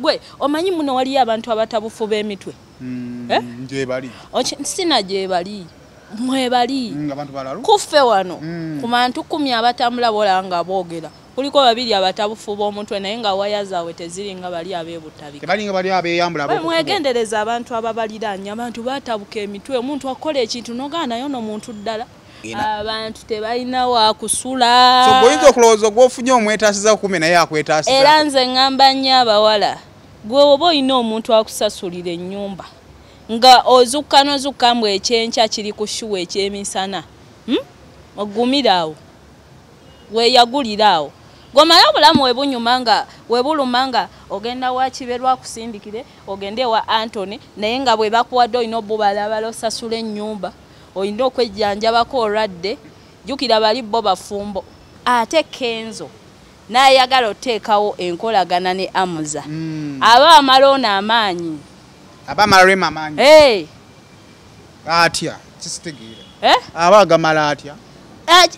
Gwe omanyi muno waliyo abantu abatabufu b'emitwe. Eh? Gyebali. Sina gyebali, mwebali. Abantu balalu. Kuffe wano ku bantu 10 abatambula bola nga boogera, kuliko babiri abatabufu b'omutwe, naye nga waya zaabwe teziringa bali abeebutabika. Tebalinga bali abeeyambula. Bwe mwegendereza abantu ababaliraanye, abantu batabuka emitwe. Omuntu akola ekintu nogaa naye ono muntu ddala. Abantu tebalina wakusula. So gwoyinza okulowooza gwofunye omwetaasiza kume naye akwetaasiza. Era nze ŋŋamba nnyo abawala, gwe oba olina omuntu akusasulira ennyumba nga ozukka n'ozukka mbu ekyenkya kiri ku shuwa ekyemisana, Ogumire awo, weeyagulire awo, gomala obulamu webunyuma nga webuluma nga ogenda wa Kiberwa akusindikire, ogende wa Antony, naye nga bwe bakuwadde olina obubalabala osasula ennyumba, olina okwejjanjabako olwadde. Jjukira bali bo bafumbo. Ate Kenzo n'ayagala oteekawo enkolagana ne Amuza, aba amala ono amaanyi. Aba amala Rema amaanyi. Hey. Atya kisitegeera? Eh? Aba agamala atya?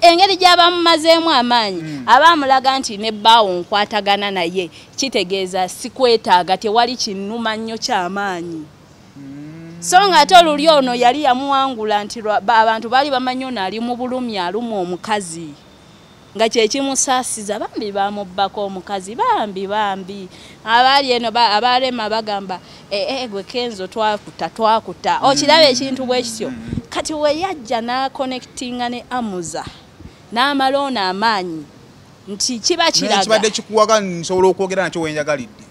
Engeri gy'abamumazeemu amaanyi, aba amulaga nti ne bbaawo nkwatagana naye, kitegeeza sikwetaaga, tewali kinnuma nnyo kyamaanyi. So nga ate oluli ono yali yamuwangula nti abantu baali bamanyi ono ali mu bulumi, alumwa omukazi, nga kyekimusaasiza. Bambi bamubbako omukazi, bambi bambi. Abaali eno abalema bagamba, "Eh, gwe Kenzo twakuta, twakuta." Okiraba ekintu bwe kityo. Kati we yajja n'aconnectinga ne Amuza n'amala ono amaanyi nti kiba naye kiraga kibadde kikuwaga nsobola okwogera nakyo wenjagalidde.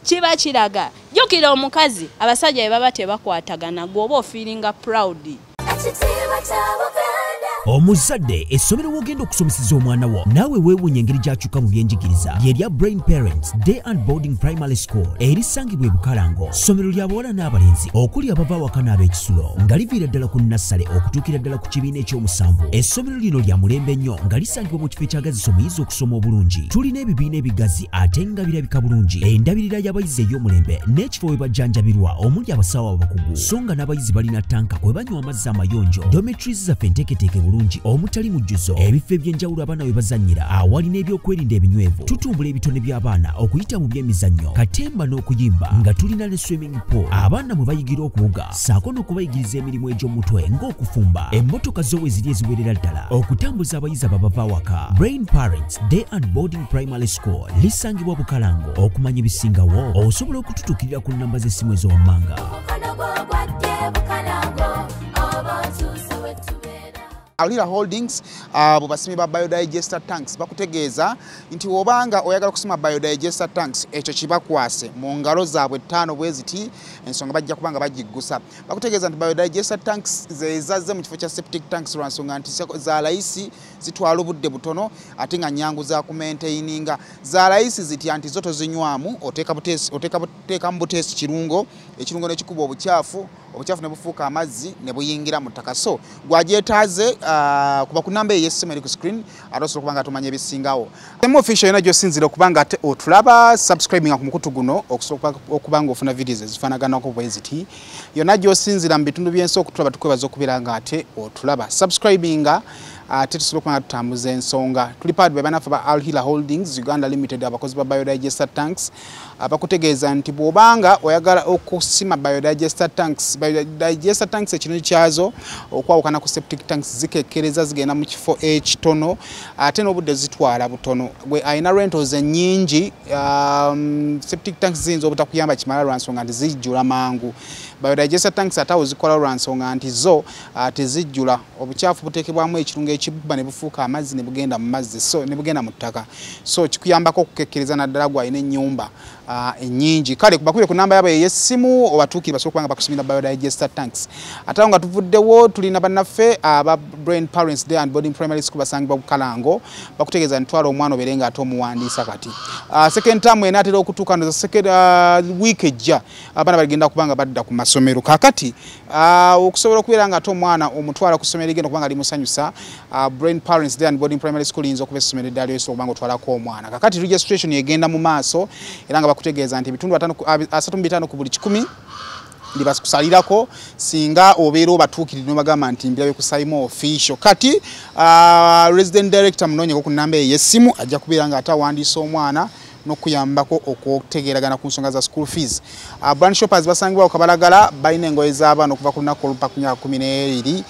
Kiba kiraga, jjukira omukazi, abasajja bwe baba tebakwatagana, gwe oba ofeelinga proud. Ekitiibwa kya Buganda. Omuzadde, essomero w'ogenda okusomeseza omwana wo naawe weewuunya engeri gy'akyuka mu byenjigiriza lyerya Brain Parents Day and Boarding Primary School erisangibwa e Bukalango. Ssomero lya bawala n'abalenzi okuli abava awaka n'ab'ekisulo, nga liviira ddala ku nursery okutuukira ddala ku kibiina ekyomusanvu. Essomero lino lya mulembe nnyo nga lisangibwa mu kifo ekyagazisa omuyizi okusoma obulungi. Tulina ebibiina ebigazi ate nga birabika bulungi, endabirira y'abayizi ey'omulembe, n'ekifo we bajjanjabirwa omuli abasawo abakugu, so nga n'abayizi balina tanka kwe banywa amazzi amayonjo. Dormitories zaffe enteeketeeke bulungi omutali mujjuzo, ebifo eby'enjawulo abaana we bazannyira awali n'ebyokwerinda ebinywevu. Tutumbula ebitone by'abaana okuyita mu by'emizannyo, katemba n'okuyimba, nga tulina ne swimming pool abaana mwe bayigira okuwuga, ssaako n'okubayigiriza emirimu egy'omutwe ng'okufumba. Emmotoka zo we ziri eziwerera ddala okutambuza abayizi ababava awaka. Brain Parents Day and Boarding Primary School lisangibwa Bukalango. Okumanya ebisingawo osobola okututuukirira ku namba z'essimu ezo wammanga. Omukono gwo gwadde Bukalango oba otuuse we tubeera. Alira Holdings, abo basimi ba biodigester tanks, bakutegeeza nti obanga oyagala kusima biodigester tanks, ekyo kibakwase mu ngalo zaabwe ttaano bwe ziti, ensonga bajja kuba nga bagiggusa. Bakutegeeza nti biodigester tanks zezazze mu kifo kya septic tanks lwa nsonga nti za layisi, zitwala obudde butono ate nga nyangu za kumaintaininga. Za layisi zitya? Nti zo tozinywamu, oteeka buteekamu buteesi kirungo, ekirungo nekikuba obukyafu, obukyafu ne bufuuka amazzi ne buyingira mu ttaka. So gwagyetaaze, kuba ku namba ey'essimu eri ku screen ate osobola okuba nga tumanya ebisingawo. Emu Official yona gy'osinzira okuba nga ate otulaba, subscribinga ku mukutu guno okusobola okuba nga ofuna videos ezifaanaganako bwe ziti. Yonna gy'osinzira mu bitundu by'ensi okutulaba, tukwebaza okubeera nga ate otulaba, subscribinga ate tusobola okuba nga tutambuza ensonga. Tuli powered by bannaffe ba Al Hila Holdings Uganda Limited, abakozi ba biodigester tanks, abakutegeeza nti bw'obanga oyagala okusima biodigester tanks, biodigester tanks ekirungi kyazo okwawukana ku septic tanks, zikekkereza, zigenda mu kifo ekitono ate n'obudde zitwala butono. Gwe alina rentals ennyingi, septic tanks ziyinza obutakuyamba kimala lwa nsonga nti zijjula mangu. Biodigester tanks ate awo zikola lwa nsonga nti zo tezijjula. Obukyafu buteekebwamu ekirungo ekibba ne bufuuka amazzi ne bugenda mu mazzi, so ne bugenda mu ttaka. So kikuyambako okukekkereza naddala gwalina ennyumba ennyingi. Kale bakubire ku namba yaabwe ey'essimu obatuukire basobole okuba nga bakusimira biodigester tanks. Ate awo nga tuvuddewo, tulina bannaffe aba Brain Parents Day and Boarding Primary School, basangibwa Bukalango. Bakutegeeza ntwala omwana obeere nga ate omuwandiisa. Kati second term enaatera okutuuka, ndoza second week ejja abaana bagenda kuba nga badda ku masomero. Kakati okusobola okubeera nga ate omwana omutwala ku ssomero ligenda okuba nga limusanyusa, Brain Parents Day and Boarding Primary School yinza okuba essomero eddala lyosobola okuba nga otwalako omwana. Kakati registration egenda mu maaso era nga bakutegeeza nti ebitundu 35 ku buli 100 libakusalirako singa obeera obatuukiridde nobagamba nti mbirabe ku Saimo Official. Kati resident director munoonyeko ku namba ey'essimu, ajja kubeera nga ate awandiisa omwana. n'okuyambako okutegeeragana ku nsonga za school fees. Brand Shoppers basangibwa ku Kabalagala, balina engoye z'abaana okuva ku lunaku olupaka ku myaka 12,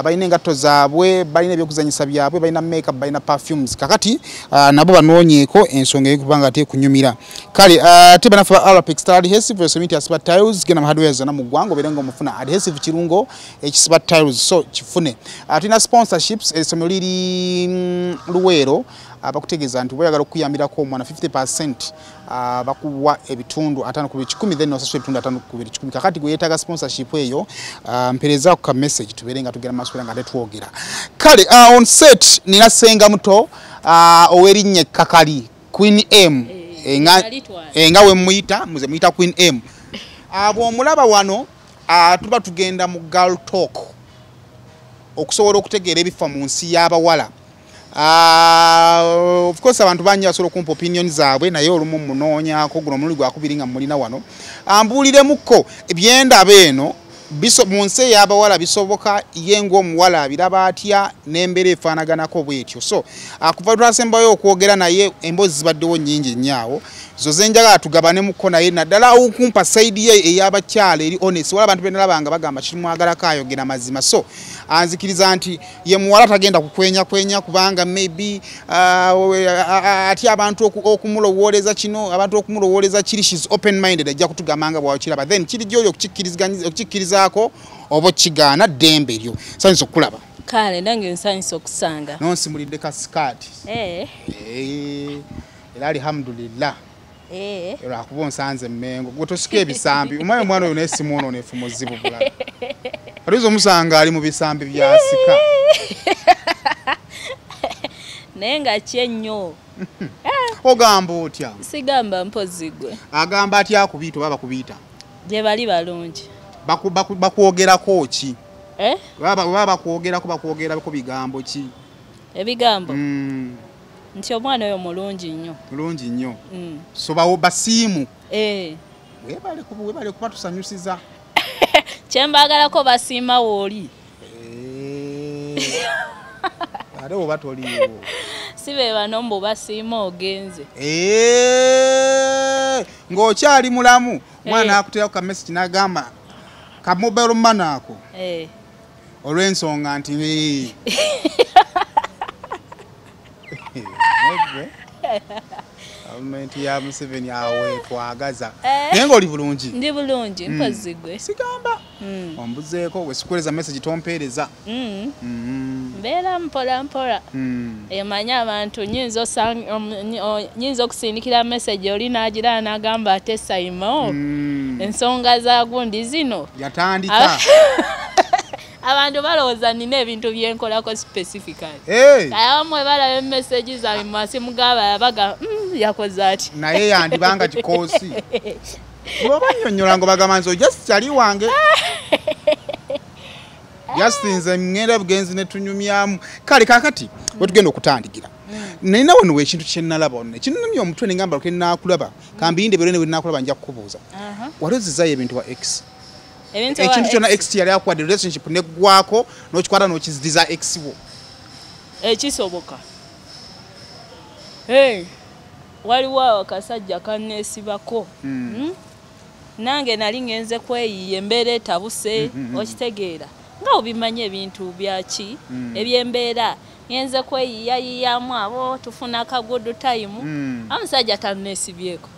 balina engatto zaabwe, balina ebyokuzanyisa byabwe, balina makeup, balina perfumes. Kakati nabo banoonyeeko ensonga ey'okubanga ate kunyumira. Kale ate banafe ba Arapic Star Adhesive, esomiti asiba tiles, genda mu hardware zonna mu ggwanga obeere ng'omufuna adhesive kirungo ekisiba tiles, so kifune. Tulina sponsorships, essomero liri Luweero, bakutegeeza nti bw'oyagala okuyambirako omwana 50%, bakuwa ebitundu 5 ku buli 100, then osasula ebitundu 5 ku buli 100. Kakati gwe yeetaaga sponsorship eyo, mpeereza ku ka message tubeere nga tugenda maaso nga tetwogera. Kale on set nina Ssenga Muto, ow'erinnya Ekkakali, Queen M, nga we muyita, muze muyita Queen M. Bw'omulaba wano, tuba tugenda mu girl talk okusobola okutegeera ebifa mu nsi y'abawala. Of course abantu bangi basobola okumpa opinion zaabwe, naye olumu munoonyaako guno omulundi gwakubiri nga mulina wano. Ambuuliremukko ebyendaba eno mu nsi ey'abawala bisoboka, ye ng'omuwala abiraba atya n'embeera efaanaganako bw'etyo. So kuva twasembayo okwogera naye emboozi zibaddewo nnyingi nnyo awo, zo ze njagala tugabanemuko naye, naddala okumpa side ye ey'abakyala eri honest. Wala abantu be nalaba nga bagamba kirimwagalako ayogera mazima, so anzikiriza nti ye muwala tagenda kukwenyakwenya kubanga maybe atya abantu okumulowooleza kino, abantu okumulowooleza kiri. She's open minded, ajja kutugamba nga bw'akiraba, then kiri gy'oli okukikkirizaako oba okigaana, ddembe eryo. Nsanyusa okukulaba. Kale nange nsanyusa okusanga. Nonsimulidde ka sikaati. Era alhamdulillah. Lwakuba onsanze Mmengo, gwe tosika ebisambi, omanyi omwana oyo naye simwonoonefu muzibu bulala. Oyinza omusanga ali mu bisambi by'asika. Naye nga ki ennyo? Ogamba otya? Sigamba mpozzi gwe. Agamba atya akubiita oba bakubiita? Gye bali balungi. Bakwogerako ki? Baba bakwogerako, bakwogerako bigambo ki? Ebigambo? Nti omwana oyo mulungi nnyo. Mulungi nnyo. So basiimu. Webale kuba tusanyusiza. Kye mbaagalako basiima w'oli. Ate oba toliiwo. Si be bano mbu basiima ogenze. Ng'okyali mulamu, omwana akuteerako ka message n'agamba ka mobile money ako. Olw'ensonga nti gavumenti ya Museveni awo etwagaza. Naye ng'oli bulungi? Ndi bulungi, mpozzi gwe. Sigamba. Ombuzeeko, bwe sikuweereza message tompeereza. Mbeera mpola mpola. Emanyi abantu nyinza okusindikira message oli n'agira n'agamba ate Saimo. Ensonga za gundi zino. Yatandika. Abantu balowooza nina ebintu bye nkolako specifically. Abamu balaba message zange mu masimu g'abalala yakoze ati. Naye yandibanga kikoosi. Bw'oba nnyonnyola ng'obagamba nti just kyali wange. Just nze ŋŋenda bugenzi ne tunyumyamu. Kale kaakati we tugenda okutandikira. Nalina wano ekintu kye nnalaba wano. Kinnumya omutwe ne ngamba lwe nnaakulaba. Kambiyinde bwe ne nnaakulaba nja kukubuuza. Wali ozizaayo ebintu wa ex? Ekintu kyonna ex yali akuwadde, relationship neggwako n'okikwata n'okizidiza ex wo. Ekisoboka. Waliwo akasajja kanneesibako. Nange nali ngenze kweyiiya, embeera etabuse, okitegeera. Nga obimanyi ebintu byaki ebyembeera, ngenze kweyiiyayiiyamu abo tufuna ka good time. Omusajja tanneesibyeko.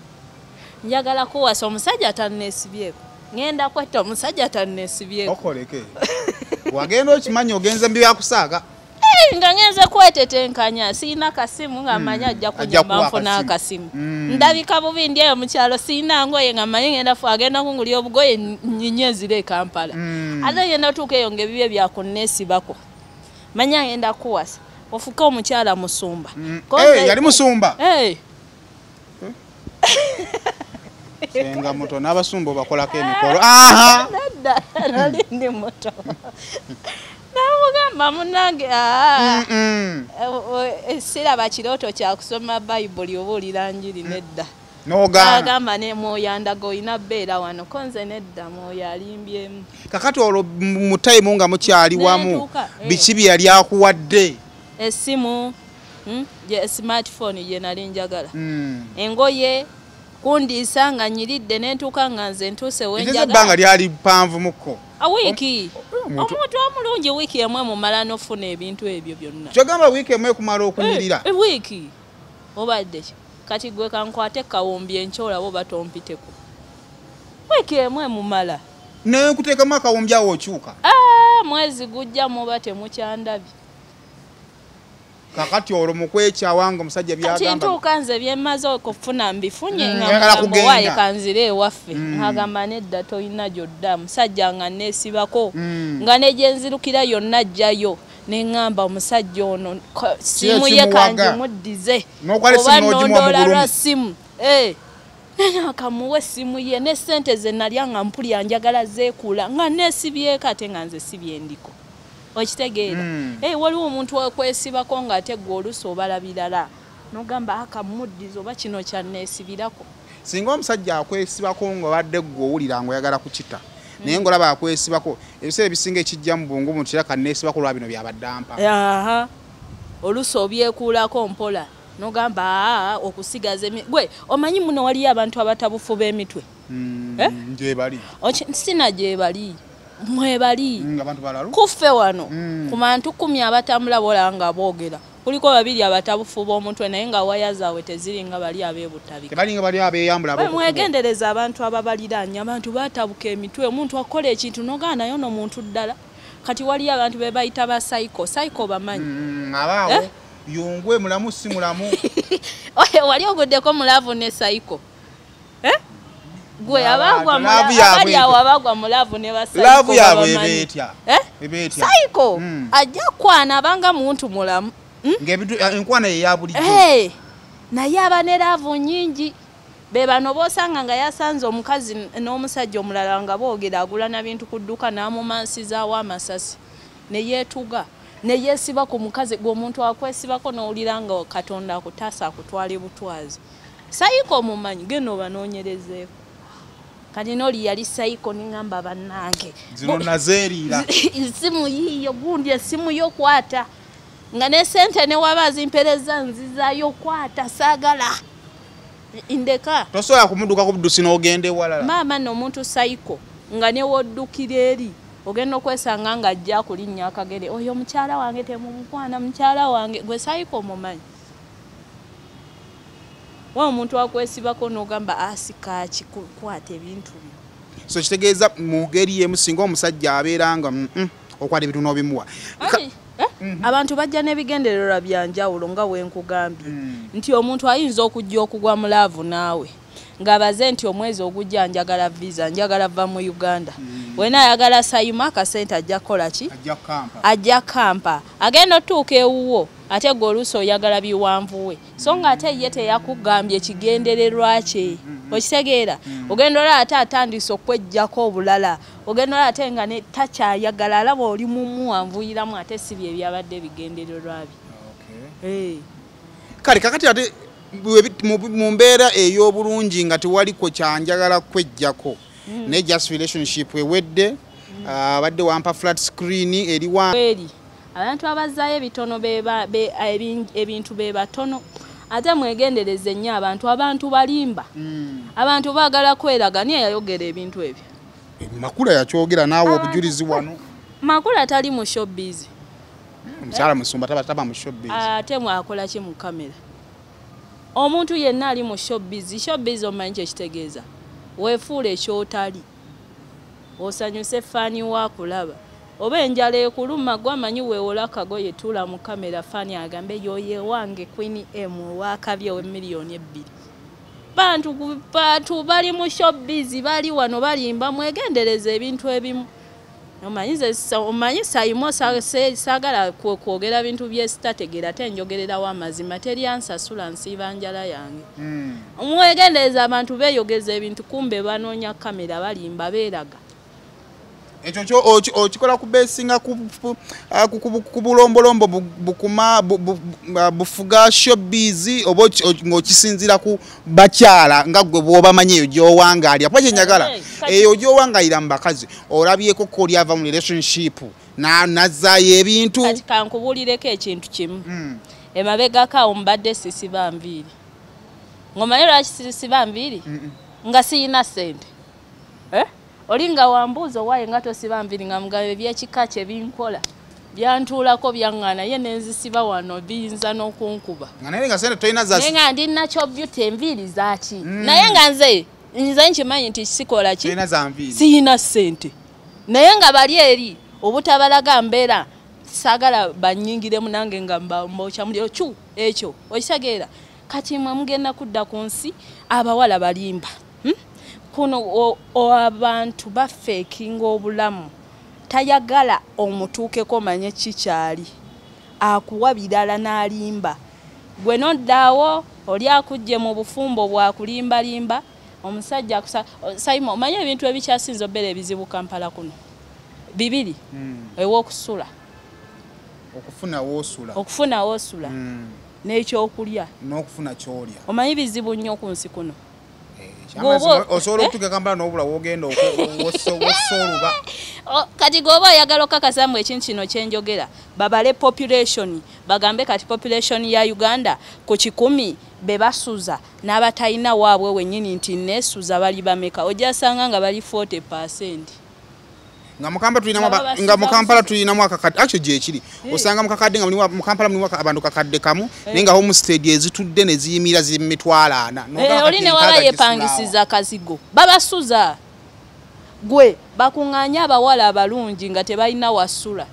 Njagala kuwasa omusajja tanneesibyeko. Ngenda kwetta omusajja tanneesibyeko. Okoleke. Wagenda okimanyi ogenze mu byakusaaga. Nga ngenze kwetetenkanya, sirina kasimu nga mmanyi ajja kunyamba nfuna akasimu. Ndabika bubi ndi eyo mu kyalo, sirina ngoye nga mmanyi ngenda agenda kungulira obugoye nnyinye nzire e Kampala. Ate ngenda tuuka eyo ng'ebibye byakunneesibako. Manya ngenda kuwasa, ofuke omukyala musumba. Yali musumba? Ssenga Muto n'abasumba obakolako emikolo. Nedda, nali ndi muto. Namugamba munnange, siraba kirooto kya kusoma Bayibuli obuulira njiri, nedda. N'ogaana. Agamba ne Mwoyo andaga olina bbeera wano, ko nze nedda, Mwoyo alimbyemu. Kakati olwo mu time nga mukyali wamu, biki bye yali akuwadde? Essimu, Smartphone gye nali njagala, engoye, kundiisa nga nyiridde, nentuuka nga nze ntuuse wenjagala. Ebbanga lyali ppanvu mukko. Wiiki, omuntu omulungi wiiki emu mumala n'ofuna ebintu ebyo byonna. Kyogamba wiiki emu ekumala okunyirira? Wiiki obadde ki? Kati gwe kankwate kawumbi enkya olaba oba tompiteko. Wiiki emu emumala. Naye nkuteekamu akawumbi awo okyuka? Mwezi gujja muba temukyandabye. Kakati olwo mukwekyawa nga omusajja byagamba. Kati ntuuka nze bye mmaze okufuna mbifunye, nga mugamba waaye kanzire ewaffe. Nkagamba nedda tolina gy'odda, musajja nga neesibako, nga ne gye nzirukira yonna ajjayo. Ne ŋŋamba omusajja ono simu ye kangimuddize, oba nnondoola lwa simu. Nakamuwa essimu ye ne ssente ze nalya nga mpulira njagala zeekula, nga neesibyeko ate nga nze si bye ndiko. Okitegeera? Waliwo omuntu okwesibako ng'ate gwe oluusi obala birala, n'ogamba akamuddiza oba kino kyanneesibirako. Singa omusajja akwesibako ng'obadde ggwe owulira ng'oyagala kukita, naye ng'olaba akwesibako, ebiseera ebisinga ekijja mu bwongo nti era kanneesibako lwa bino byabadde ampa. Oluusi obyekuulako mpola n'ogamba okusigaza gwe omanyi muno waliyo abantu abatabufu b'emitwe. Gyebali. Sina gyebali. Mwebali. Kuffe wano ku bantu 10 abatambula bola nga boogera, kuliko 2 abatabufu b'omutwe, naye nga waya zaabwe teziringa bali abeebutabika. Tebalinga bali abeeyambula. Mwegendereza abantu ababaliraanye, abantu batabuka emitwe, omuntu akola ekintu n'ogaana naye ono muntu ddala. Kati waliyo abantu be bayita ba psycho, psycho bamanyi. Abaawo yungwe mulamu si mulamu. Wali oguddeko mulavu ne psycho? Gwe abagwa abagwa mulavu ne ba psycho. Laavu yaabwe ebeetya. Ebeetya. Psycho ajja kwana abanga muntu mulamu. Ng'ebintu enkwana ye ya bulijjo. Naye aba ne laavu nnyingi. Be bano b'osanga nga yasanze omukazi n'omusajja omulala nga boogera, agula na bintu ku dduka n'amumansizaawo amasasi ne yeetuga ne yeesiba ku mukazi. Gwe omuntu akwesibako n'owulira nga Katonda akutaasa akutwala butwazi. Psycho omumanyi, genda obanoonyerezeeko. Kati n'oli yali psycho, ne ŋŋamba bannange. Zino nazeeriira. Essimu yiiyo gundi, essimu yo kwata. Nga ne ssente ne waba azimpereza nzizaayo, kwata saagala. Ndeka. Tosobola kumudduka ku buddusi n'ogenda ewalala. Maama nno omuntu psycho nga ne w'oddukira eri ogenda okwesanga ng'ajja akulinnya akagere. Oyo mukyala wange temumukwana, mukyala wange. Gwe psycho omumanyi. Wa omuntu akwesibako n'ogamba asikaaki kwata ebintu byo. So kitegeeza mu ngeri emu singa omusajja abeera nga okwata ebintu n'obimuwa. Abantu bajja n'ebigendererwa bya njawulo nga we nkugambye. Nti omuntu ayinza okujja okugwa mu laavu naawe ng'abaze nti omwezi ogujja njagala visa, njagala va mu Uganda. Wena ayagala sayima akasente ajja kukola ki? Ajja kampa. Agenda otuuka ewuwo ate gwe oluusi oyagala biwanvuwe, so nga ate ye teyakugambye kigendererwa kye. Okitegeera? Ogenda olaba ate atandise okweggyako obulala, ogenda olaba ate nga takyayagala, alaba oli mumuwanvuyiramu ate si bye byabadde ebigendererwa bye. Kale kakati ate mu mbeera ey'obulungi nga tewaliko kyanjagala kweggyako, naye just relationship ewedde, abadde wampa flat screen eri eri. Abantu abazzaayo ebitono ebintu be batono. Ate mwegendereze nnyo abantu, abantu balimba. Abantu baagala kweraga. Niye yayogera ebintu ebyo? Makula yakyogera naawe obujulizi wano. Makula tali mu showbiz. Omukyala musumba taba mu showbiz. Ate mwakola ki mu kamera? Omuntu yenna ali mu showbiz, showbiz omanyi kye kitegeeza. Weefuula ekyotali. Osanyuse faani waakulaba. Oba enjala ekuluma gwe amanyi weewola akagoye, tuula mu kamera faani agambe yoyo ewange Queen M owakabye ow'emiliyoni 2. Bantu bali mu showbiz bali wano balimba, mwegendereze ebintu ebimu. Omanyi Sayimo saagala kwogera bintu bye sitategeera, ate njogererawo amazima, teri ansasula nsiiba njala yange. Mwegendereze abantu beeyogeza ebintu kumbe banoonya kamera, balimba beeraga. Ekyo okikola ku besinga ku bulombolombo bukuma bufuga showbiz oba ng'okisinziira ku bakyala nga ggwe bw'obamanyi eyo gy'owangaalira. Kuba kye njagala eyo gy'owangaalira mu bakazi olabyeko ko oli ava mu relationship nazzaayo ebintu. Kati kankubuulireko ekintu kimu. Emabegako awo mbadde sisiba nviiri. Ng'omanyi lwaki sisiba nviiri? Nga siyina ssente. Oli nga wambuuza owaaye nga tosiba nviiri, nga mugamba ebyekika kye binkola byantuulako byaŋŋaana, ye nenzisiba wano biyinza n'okunkuba. Nga naye nga sente tolina za Naye nga ndi nakyo beauty, enviiri zaaki? Naye nga nze nkimanyi nti sikola ki? Tolina za nviiri. Siyina ssente. Naye nga bali eri obutabalaga mbeera saagala bannyingiremu nange nga mbokya muliro kyu ekyo okitegeera. Kati mwe mugenda kudda ku nsi, abawala balimba. Kuno abantu bafeekinga obulamu. Tayagala omutuukeko manye kikyali, akuwa birala n'alimba. Gwe noddaawo oli akujje mu bufumbo bwakulimbalimba. Omusajja akusa Simon, omanye ebintu ebikyasinze obbeera ebizibu Kampala kuno bibiri. Ew'okusula, okufuna woosula, okufuna woosula n'ekyokulya, n'okufuna ky'olya. Omanyi bizibu nnyo ku nsi kuno. Osobola okutuuka Kampala n'obula w'ogenda wossa oluba. Kati gwoba oyagala okakasa mbu ekintu kino kyenjogera, babale population, bagambe kati population ya Uganda ku 100 be basuza n'abatalina waabwe wennyini nti neesuza bali bameka, ojja sanga nga bali 40%. Nga mu Kampala tulinamu akakadde, actually gye kiri. Osanga mu kakadde nga mu Kampala mulimu abantu kakadde kamu, naye nga homestead ezitudde ne ziyimira ziri mu 40,000. Oli ne waba yeepangisiza kazigo, babasuza. Gwe bakuŋŋaanya abawala abalungi nga tebalina wasula,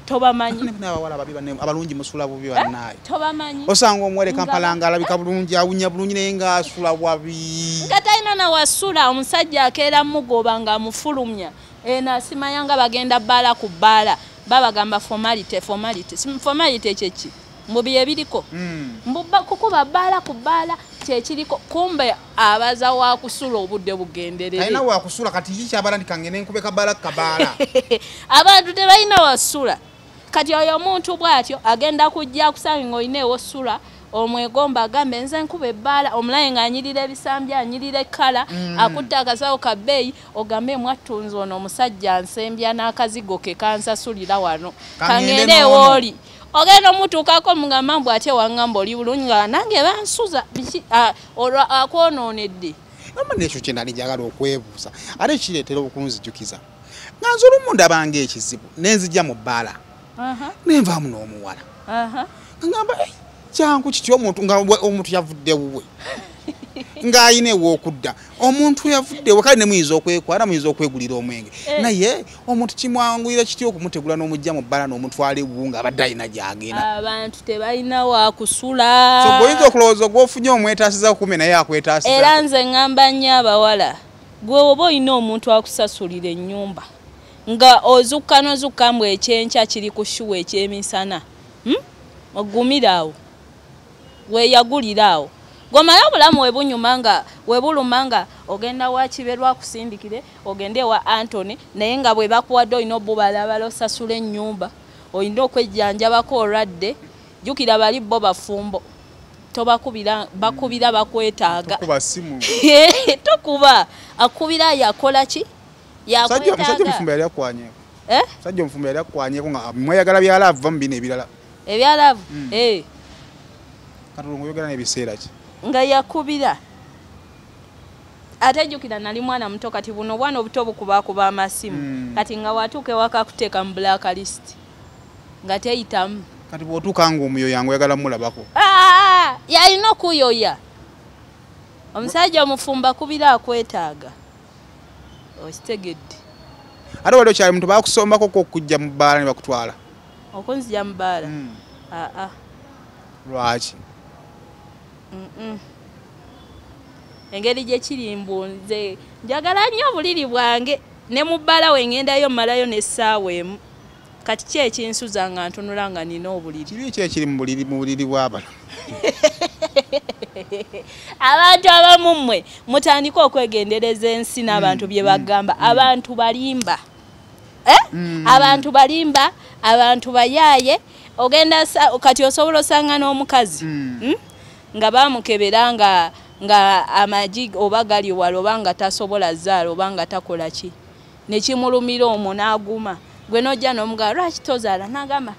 tobamanyi. N'abawala ababi abalungi musula bubi bannaaye. Tobamanyi. Osanga omuwere Kampala nga alabika bulungi, awunya bulungi, naye ng'asula wabi. Nga talina na wasula, omusajja akeera mugoba ng'amufulumya. Eno asimanya nga bagenda bbaala ku bbaala, babagamba formality, formality. Formality kye ki? Mbu bye biriko. Mbu kukuba bbaala ku bbaala kyekiriko, kumbe abaza wa kusula obudde bugenderere. Talina wa kusula, kati kiki kyabala nti kangende nkube kabaala kabaala. Abantu tebalina wasula. Kati oyo omuntu bw'atyo agenda kujja akusanga ng'olina ewosula, omwegomba agambe nze nkuba ebbaala, omulaye ng'anyirira ebisambi, anyirira ekkala, akutte akasawo ka bbeeyi, ogambe mwattunzi ono omusajja ansembya n'akazigo ke kansasulira wano, kangende ewooli. Ogenda omutuukako mugamba mbu ate waŋŋamba oli bulungi, nga nange bansuza biki, olwo akwonoonedde. Amma n'ekyo kye nali njagala okwebuuza, ate kireetera okunzijukiza. Nga nze olumu ndabanga ekizibu, ne nzija mu bbaala, ne nvaamu n'omuwala. Ngamba kyangu kityo omuntu nga omuntu yavudde wuwe, ng'ayina ew'okudda. Omuntu yavudde we, kale ne muyinza okwekwala, muyinza okwegulira omwenge. Naye omuntu kimwanguyira kityo okumutegula n'omujja mu bbaala n'omutwala ewuwe ng'abadde alina gy'agenda. Abantu tebalina wakusula. So gw'oyinza okulowooza gw'ofunye omwetaasiza kume naye akwetaasiza. Era nze ŋŋamba nnyo abawala, gwe oba olina omuntu akusasulira ennyumba nga ozukka n'ozukka mbu ekyenkya kiri ku shuwa ekyemisana, ogumira awo, weeyagulira awo. Gw'omala obulamu we bunyuma nga we buluma nga ogenda wa Kiberu akusindikire, ogende wa Anthony, naye nga bwe bakuwadde olina obubalabala osasula ennyumba, olina okwejjanjabako olwadde. Jjukira bali bo bafumbo, tobakubira, bakubira bakwetaaga. Tokuba simu. Tokuba, akubira yakola ki? Musajja omufumbo yali akwanyeeko. Musajja omufumbo yali akwanyeeko nga mweyagala bya love, va mu bino ebirala. Ebya love? Kati olwo ng'oyogera n'ebiseera ki? Nga yakubira. Ate jjukira nali mwana muto, kati buno obwana obuto bukubaakuba amasimu. Kati nga watuuka ewaka akuteeka mu black list, nga teyitamu. Kati bw'otuuka ng'omuyoya ng'oyagala mmulabako. Yalina okuyoya. Omusajja omufumbo akubira akwetaaga. Okitegedde. Ate wali okyali muto, baakusombako ko okujja mu bbaala ne bakutwala? Okunzija mu bbaala? Lwaki? Engeri gye kiri mbu nze njagala nnyo obuliri bwange, ne mu bbaala we ŋŋendayo mmalayo n'essaawa emu. Kati ki ekinsuza nga ntunula nga nina obuliri? Kibi ki ekiri mu buliri bw'abalala? Abantu abamu mmwe mutandike okwegendereza ensi n'abantu bye bagamba. Abantu balimba. Abantu balimba, abantu bayaaye. Ogenda kati osobola osanga n'omukazi nga bamukebera nga amagi oba gali wala, oba nga tasobola zaala, oba nga takola ki, ne kimulumira omwo n'aguma. Gwe n'ojja n'omugamba lwaki tozaala, n'agamba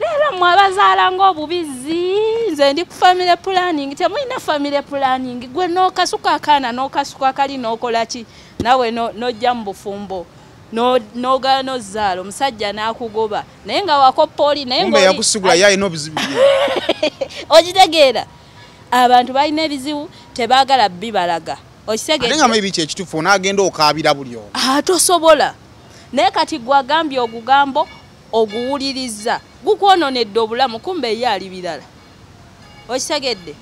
Leero mmwe abazaala ng'obubizi, nze ndi ku family planning, temulina family planning. Gwe n'okasuka akaana, n'okasuka kali, n'okola ki, nawe n'ojja mu bufumbo, n'ogaana n'ozaala, omusajja n'akugoba naye nga wakoppa oli naye Kumbe yakusigula ye alina obuzibu bye. Okitegeera, abantu balina ebizibu tebaagala bibalaga. Okitegeera? Ate nga maybe kyekituufu, onaagenda okaabira buli omu. Tosobola. Naye kati gwagambye ogugambo oguwuliriza gukwononedde obulamu, kumbe ye ali birala. Okitegedde?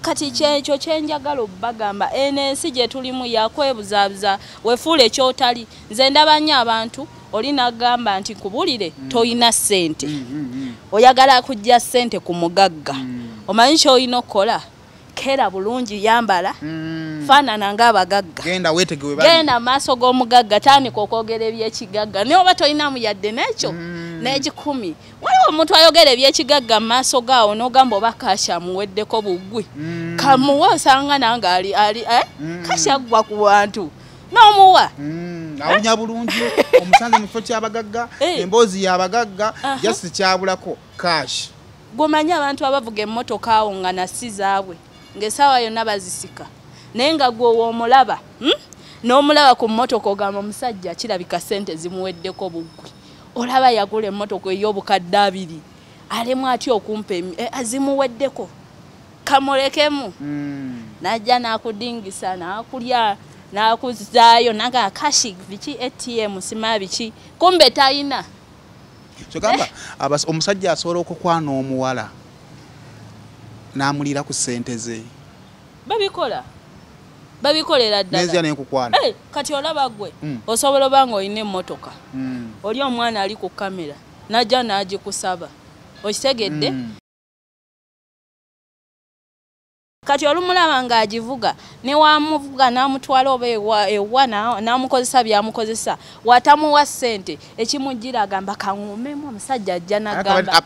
Kati kyekyo kyenjagala obbagamba, eno ensi gye tulimu yakwebuzaabuza, wefuule kyotali. Nze ndaba nnyo abantu, oli n'agamba nti nkubulire, toyina ssente, oyagala kujja ssente ku mugagga, omanyi ky'olina okukola? Keera bulungi, yambala, faanana ng'abagagga, genda weetegewe bali. Genda mu maaso g'omugagga, tandika okwogera ebyekigagga, naye oba tolinamu yadde n'ekyo n'ekikumi. Waliwo omuntu ayogera ebyekigagga mu maaso gaawo n'ogamba oba cash amuweddeko buggwi, kamuwe, osanga nange ali cash aggwa ku bantu n'omuwa. Awunya bulungi, omusanze mu kifo ky'abagagga, emboozi y'abagagga, just kyabulako cash. Gwomanyi abantu abavuga emmotoka awo nga nasi zaabwe ng'essaawa yonna bazisika, naye nga gwe w'omulaba, n'omulaba ku mmotoka ogamba omusajja kirabika ssente zimuweddeko buggwi, olaba yagula emmotoka ey'obukadde 2, alemu atya okumpa zimuweddeko, kamulekemu. Najja n'akudingisa, n'akulya, n'akuzaayo, naga cash biki, ATM sima biki, kumbe tayina. Kyogamba omusajja asobola okukwana omuwala n'amulira ku ssente ze. Babikola, babikolera ddala. Nenzija nenkukwana. Kati olaba gwe osobola oba ng'olina emmotoka, oli omwana ali ku kamera najja n'agikusaba, okitegedde? Kati olumulaba ng'agivuga, ne wamuvuga n'amutwala oba ewa n'amukozesa by'amukozesa, watamuwa ssente ekimujjira agamba kaŋŋumemu, omusajja ajja n'agamba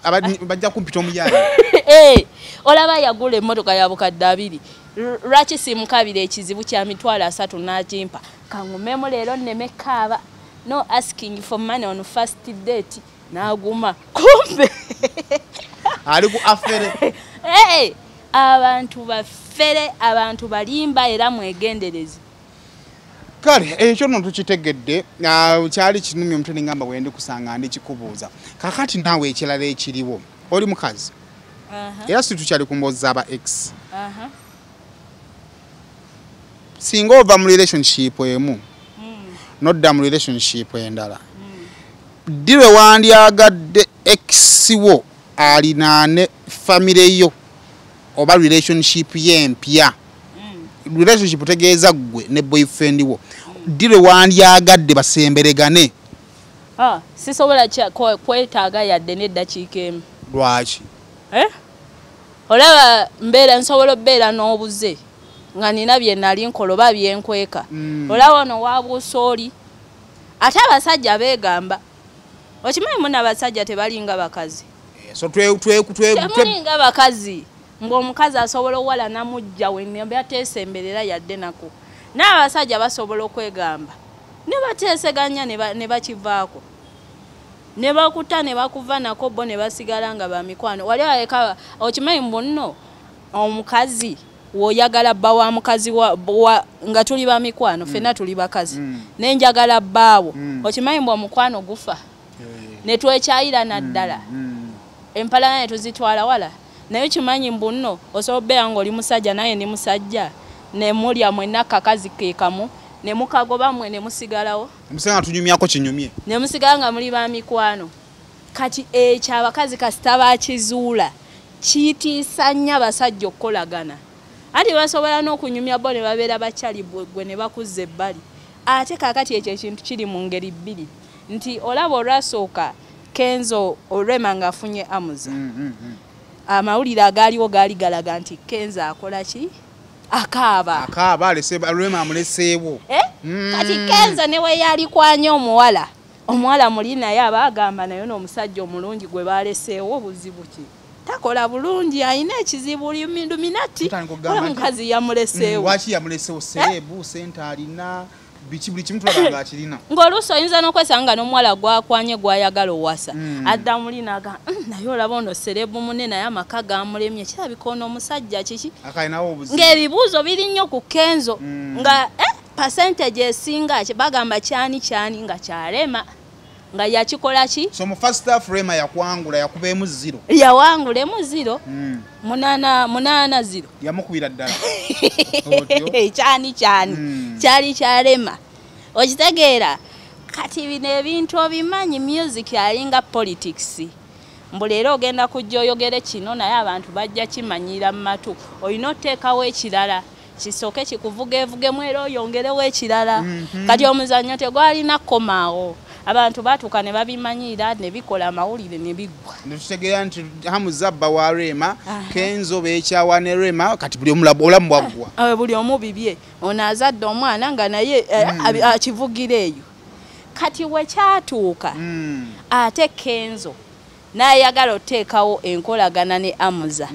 bajja kumpita omuyaaye. Olaba yagula emmotoka ya bukadde 2, lwaki simukabira ekizibu kya mitwalo 3 n'agimpa, kaŋŋumemu leero nneme kaaba, no asking for money on first date, n'aguma kumbe ali ku afere. Abantu bafere, abantu balimba, era mwegendereze. Kale ekyo nno tukitegedde, kyali kinumye omutwe nengamba bwe ndi kusanga ndi kikubuuza. Kakati naawe ekirala ekiriwo, oli mukazi era si tukyali ku mboozi z'aba ex. Singa ova mu relationship emu nodda mu relationship endala, ddi lwe wandyagadde ex wo alinaane famire yo oba relationship ye empya? Relationship tegeeza ggwe ne boyfriend wo, ddi lwe wandyagadde basemberegane? Sisobola kwetaaga yadde n'eddakiika emu. Lwaki? Olaba mbeera nsobola okubeera n'obuze nga nina bye nali nkola oba bye nkweka. Olaba ono wabuusa oli, ate abasajja beegamba, okimanyi muna abasajja tebalinga bakazi. So temulinga bakazi, ng'omukazi asobola owala namujja we bateesemberera yadde nako, n'abasajja basobola okwegamba ne bateeseganya ne bakivaako, ne bakuta ne bakuva nako, bo ne basigala nga bamikwano. Wali aleka okimanyi mbu nno omukazi w'oyagala bba wa mukazi nga tuli bamikwano, ffenna tuli bakazi, nenjagala bbaawo, okimanyi mbu omukwano gufa ne twekyayira naddala, empalana ne tuzitwala wala. Naye kimanyi mbu nno osobola okubeera ng'oli musajja naye ndi musajja, ne mulya mwenna akakazi ke kamu, ne mukagoba mmwe ne musigalawo, Omusajja tunyumyako kinyumye, ne musigala nga muli ba mikwano. Kati ekyo abakazi kasita bakizuula kitiisa nnyo abasajja okukolagana, anti basobola n'okunyumya bo ne babeera bakyali gwe ne bakuzza ebbali. Ate kaakati ekyo ekintu kiri mu ngeri bbiri, nti olaba olwasooka Kenzo Rema ng'afunye Amuza, amawulire agaaliwo gaali galaga nti Kenzo akola ki? Akaaba. Akaaba, Rema amuleseewo. Kati Kenzo ne we yalikwanye omuwala, omuwala muli naye aba agamba naye n'omusajja omulungi gwe baleseewo buzibu ki? Takola bulungi, alina ekizibu Illuminati. Omukazi yamuleseewo. Lwaki yamuleseewo? Serebu sente alina, biki buli kimu tulaba nga akirina. Ng'oluusi oyinza n'okwesanga n'omuwala gwakwanye gw'ayagala owasa. Adda muli n'agamba, naye olaba ono serebu munene, naye amaka gamulemye, kirabika ono omusajja kiki? Akalinawo obuzibu. Ng'ebibuuzo biri nnyo ku Kenzo. Nga percentage esinga bagamba kyani kyani nga kyalema. Nga yakikola ki? So mu first half Rema yakwangula, yakubeemu 0. Yawangulemu 0. 8-8-0. Yamukubira ddala. Kyani kyani. Kyali kyalema. Okitegeera? Kati bino ebintu obimanyi, music alinga politics. Mbu leero ogenda kujja oyogere kino, naye abantu bajja kimanyira mu matu. Olina oteekawo ekirala kisooke kikuvugeevugemu era oyongerewo ekirala. Kati omuzannyo tegwalina kkomaawo. Abantu batuuka ne babimanyira ne bikola amawulire ne biggwa. Ne tutegeera nti Hamza bba wa Rema, Kenzo beekyawa ne Rema, kati buli omu obulamu bwaggwa. Buli omu bibye. Ono azadde omwana nga naye akivugira eyo. Kati we kyatuuka, ate Kenzo n'ayagala oteekawo enkolagana ne Hamza.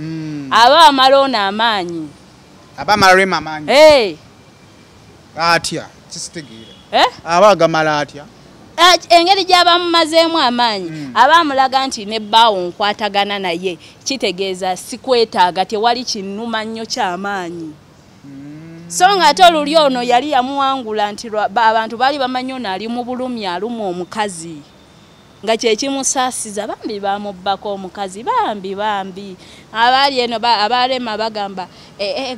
Aba amala ono amaanyi. Aba amala Rema amaanyi. Atya? Kisitegeera. Aba agamala atya? Engeri gy'abamumazeemu amaanyi, aba amulaga nti ne bbaawo nkwatagana naye, kitegeeza sikwetaaga, tewali kinnuma nnyo ky'amaanyi. So ng'ate oluli ono yali yamuwangula nti abantu baali bamanyi ono ali mu bulumi, alumwa omukazi. Nga kye kimusaasiza, bambi bamubbako omukazi, bambi bambi. Abaali eno abalema bagamba,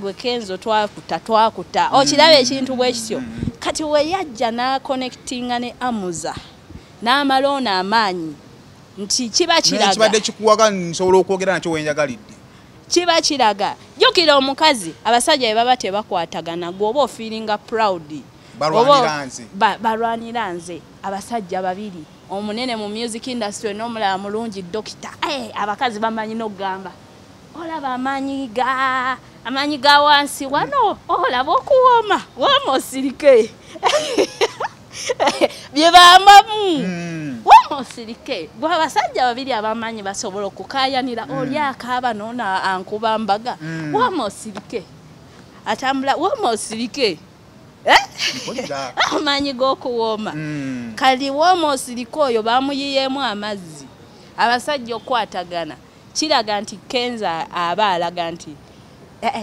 gwe Kenzo twakuta twakuta. Okiraba ekintu bwe kityo. Kati we yajja n'aconnectinga ne Hamza, n'amala ono amaanyi nti kiba kiraga. Kibadde kikuwaga nsobola okwogera nakyo wenjagalidde. Kiba kiraga. Jjukira omukazi, abasajja bwe baba tebakwatagana, gw'oba ofiiringa proud. Balwanira nze. Balwanira nze. Abasajja babiri. Omunene mu music industry n'omulala mulungi dokita. Abakazi bamanyi n'okugamba. Olaba amaanyi ga wansi wano, olaba okuwooma, wooma osirike. Bye bambamu. Wooma osirike. Gwe abasajja babiri abamanyi basobola okukaayanira, oli akaaba n'ono ankuba mbaga. Wooma osirike. Atambula, wooma osirike. Amaanyi g'okuwooma. Kali wooma osirike oyo bamuyiyeemu amazzi. Abasajja okukwatagana kiraga nti Kenzo aba alaga nti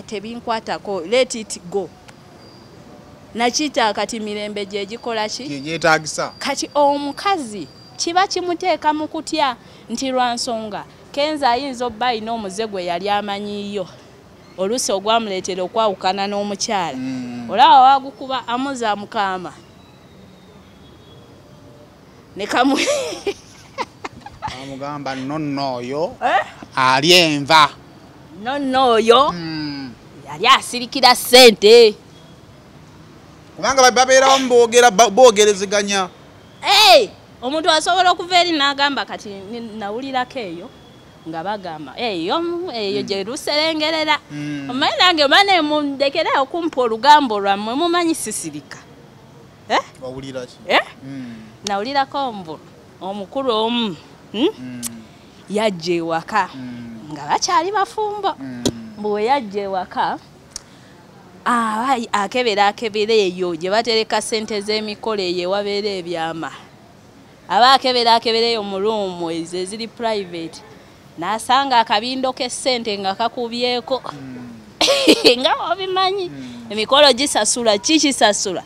tebinkwatako, let it go. Nakita kati mirembe gye gikola ki? Gye gyetaagisa. Kati omukazi kiba kimuteeka mu kutya nti lwa nsonga Kenzo ayinza obba alina omuze gwe yali amanyiiyo, oluusi ogwamuleetera okwawukana n'omukyala. Olaba wagukuba Hamza mukaama. Ne kamu amugamba nonno oyo ali enva. Nonno oyo yali asirikira ssente. Kubanga babeerawo boogerezeganya. Omuntu asobola okuva eri n'agamba kati nawulirako eyo nga bagamba eyo eyo gye luserengerera. Omanyi nange mane mundekere okumpa olugambo lwammwe, mumanyi sisirika. Wawulira ki? Nawulirako mbu omukulu omu yajja ewaka nga bakyali bafumbo. Mbu we yajja ewaka akebera akebera eyo gye batereka ssente z'emikolo eyo ewabeera ebyama. Aba akebera akebera eyo mu ruumu ezo eziri private, n'asanga akabindo k'essente nga kakubyeko. Nga obimanyi emikolo gisasula, kikisasula.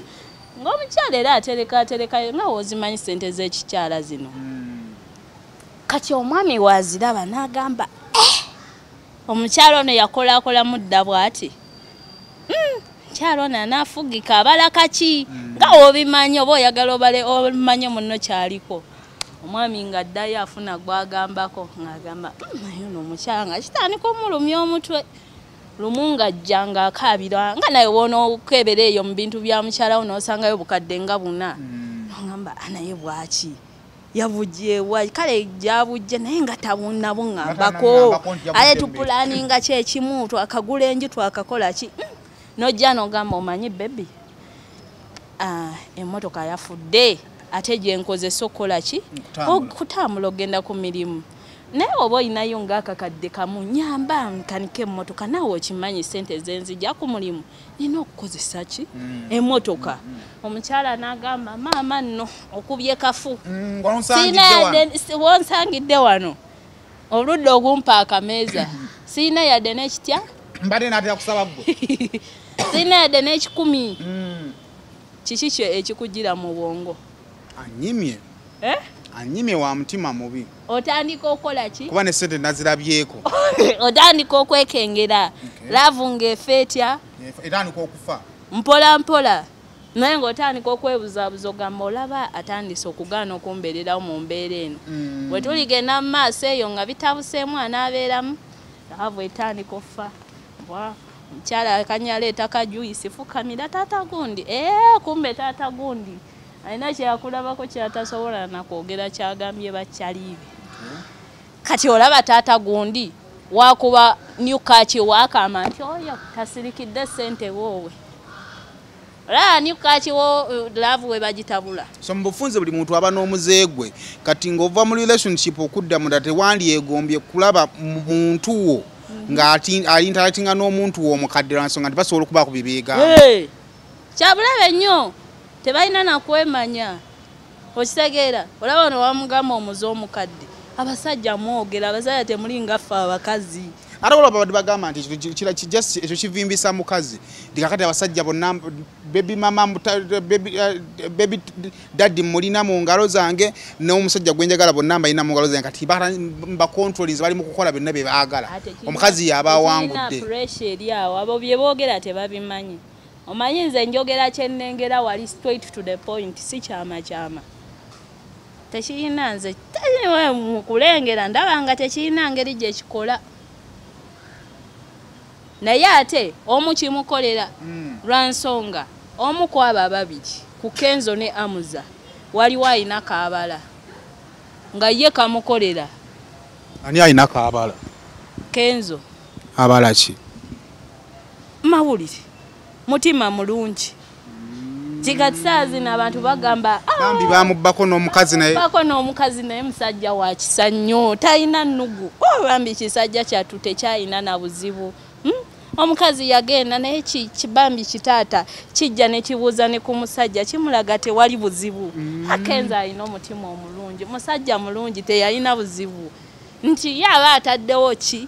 Ng'omukyala era atereka atereka nga w'ozimanyi ssente z'ekikyala zino. Kati omwami waziraba n'agamba, omukyala ono yakolakolamu dda bw'ati. Mukyala ono anaafugika abala kaki? Nga obimanyi oba oyagala obale omanye munno kyaliko. Omwami ng'addayo afuna gw'agambako ng'agamba, naye ono omukyala nga kitandika omulumya omutwe. Lumu ng'ajja ng'akaabira nga naye w'onookebera eyo mu bintu bya mukyala wo n'osangayo bukadde nga buna. N'ogamba, naye bw'aki? Yavugyewa kale gyabujje naye nga tabunabuŋŋambako. Aye tupulaninga ki ekimu twakagula enju twakakola ki? N'ojja n'ogamba omanyi baby, emmotoka yafudde ate gye nkozesa okukola ki? Okutambula okugenda ku mirimu. Naye oba olinayo ng'akakadde kamu, nyamba nkanike emmotoka, naawe okimanyi ssente zenzija ku mulimu nina okukozesa ki emmotoka. Omukyala n'agamba, maama nno okubye kafu, wonsangidde wano oludde ogumpa akameeza, sirina yadde n'ekitya, mbadde naatera kusaba ggwe, sirina yadde n'ekikumi. Kiki kyo ekikugira mu bwongo? Anyimye. Anyimye wa mutima mubi. Otandika okukola ki? Kuba ne ssente nazirabyeko. Otandika okwekengera. Laavu ng'efa etya? Etandika okufa. Mpola mpola. Naye ng'otandika okwebuzaabuza, ogamba olaba atandise okugaana okumbeererawo mu mbeera eno. Bwe tuligenda mu maaso eyo nga bitabuseemu anaabeeramu, laavu etandika okufa. Omukyala akanyaleeta ka juyisi, fukamira taata gundi. Kumbe taata gundi alina kyeyakulabako kyatasobola nakwogera, kyagambye bakyaliibe. Kati olaba taata gundi wakuba nyukaki wakama nti oyo tasirikidde ssente woowe. Olaba nyukaki wo laavu we bagitabula. So mu bufunze buli muntu aba n'omuze gwe. Kati ng'ova mu relationship okudda munda tewandyegombye kulaba muntu wo nga alintalatinga n'omuntu wo omukadde lwa nsonga nti basobola okubaako bye beegamba. Kyabulabe nnyo, tebalina nakwemanya. Okitegeera? Olaba ono wamugamba omuze omukadde. Abasajja mwogera, abasajja temuli nga ffe abakazi. Ate olaba babadde bagamba nti ekyo kivimbisa mukazi. Nti kakati abasajja bonna baby mama, baby daddy mulina mu ngalo zange, n'omusajja gwe njagala bonna mbalina mu ngalo zange, kati mbacontrolinze, bali mu kukola byonna bye baagala. Omukazi y'aba awangudde. Pressure eri awo, abo bye boogera tebabimanyi. Omanyi nze njogera kye nnengera wali straight to the point, si kyama kyama. Tekirina nze mu kulengera ndaba nga tekirina ngeri gye kikola. Naye ate omu kimukolera lwa nsonga, omu ku abo ababiri, ku Kenzo ne Amuza, waliwo alina kaabala nga ye kamukolera. Ani alina kaabala? Kenzo. Abala ki? Mawulire. Mutima mulungi. Kikati saa zino abantu bagamba bambi bamubbako n'omukazi naye. Bamubbako n'omukazi naye musajja wa kisa nnyo, talina nnugu. Bambi kisajja kyattu tekyalina na buzibu. Omukazi yagenda naye kibambi kitaata kijja ne kibuuza ne ku musajja, kimulaga tewali buzibu. Kenzo alina omutima omulungi, musajja mulungi teyalina buzibu. Nti ye aba ataddewo ki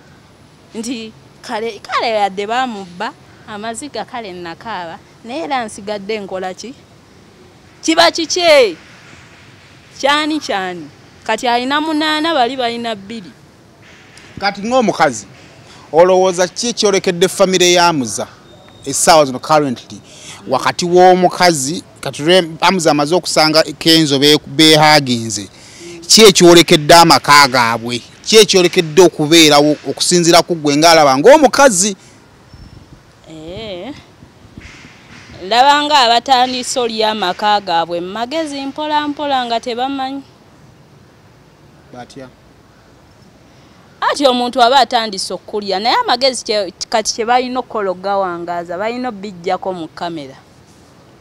nti kale kale yadde bamubba amaziga kale nakaaba, naye era nsigadde nkola ki? Kiba kikye kyani kyani. Kati alina 8, bali balina 2. Kati ng'omukazi olowooza ki ekyolekedde famire ya Amuza essaawa zino currently wakati w'omukazi? Kati Amuza amaze okusanga Kenzo beehaginze, ki ekyolekedde amaka gaabwe? Ki ekyolekedde okubeerawo okusinziira ku ggwe ng'alaba ng'omukazi? Ndaba nga abatandise olya amaka gaabwe mu magezi mpola mpola nga tebamanyi. Batya? Ati omuntu aba atandise okulya, naye amagezi kati kye balina okukola okugawangaaza, balina obbijjako mu kamera.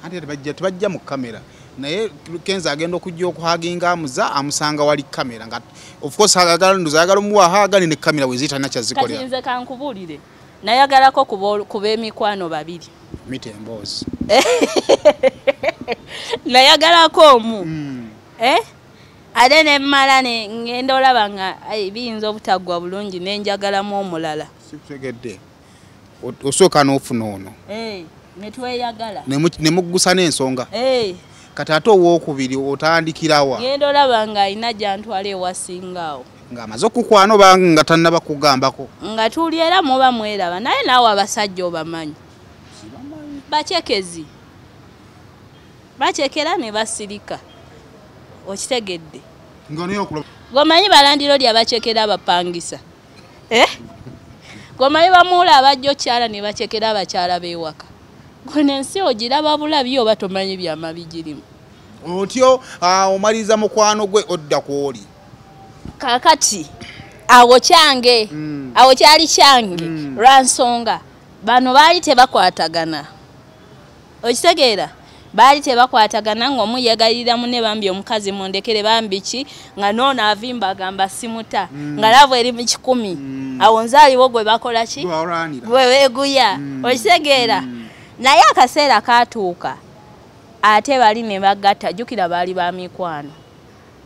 Anti tebajja mu kamera, naye Kenzo agenda okujja okuhaginga Amuza, amusanga wali kamera nga of course ayagala nduza ayagala omuwa haga ne kamera we ziyita nakyazikolera. Kati nze kankubuulire, nayagalako kuba emikwano babiri. Mite emboozi. Nayagalako omu. Ate ne mmala ne ngenda olaba nga biyinza obutaggwa bulungi ne njagalamu omulala. Sikutegedde. Osooka n'ofuna ono. Ne tweyagala. Ne muggusa n'ensonga. Kati ate owookubiri otandikirawa? Ngenda olaba nga alina gy'antwala ewasinga awo. Ng'amaze okukwana oba nga tannaba kugambako? Nga tuli era muba mweraba, naye naawe abasajja obamanyi. Bacekezi. Bacekera ne basirika. Okitegedde. Gomanyi balandiro lya bacekera abapangisa. Gomanyi bamuula abajja okyala ne bacekera abakyala b'ewaka. Gwe n'ensi ogiraba bulabi oba tomanyi byama bigirimu. Otyo omaliriza mukwano gwe odda kw'oli. Kaakati awo kyange, awo kyali kyange lwa nsonga bano baali tebakwatagana. Okitegeera? Baali tebakwatagana ng'omu yeegayirira munne, bambi omukazi mundekere, bambi ki, nga noono avimba agamba simuta, nga love eri mu 100. Awo nze aliwo gwe bakola ki, gwe beeguya, okitegeera? Naye akaseera kaatuuka ate bali ne bagatta. Jjukira baali ba mikwano.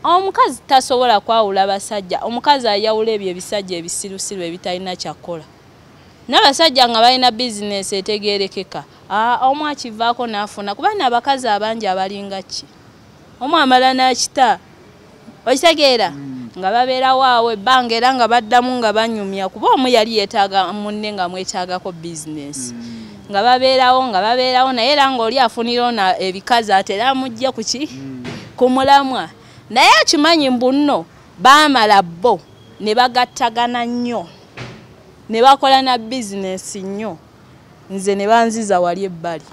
Omukazi tasobola kwawula basajja. Omukazi ayawula ebyo ebisajja ebisirusiru ebitalina kyakkola, n'abasajja nga balina bizinesi etegeerekeka. Omu akivaako n'afuna, kuba n'abakazi abangi abalinga ki, omu amala n'akita, okitegeera? Nga babeerawo awo ebbanga era nga baddamu nga banyumya, kuba omu yali yeetaaga munne nga mwetaagako bizinesi. Nga babeerawo, naye era ng'oli afunira ono ebikazi ate era amugje ku ki, ku mulamwa. Naye akimanyi mbu nno baamala bo ne bagattagana nnyo, ne bakola na bizinesi nnyo, nze ne banziza wali ebbali,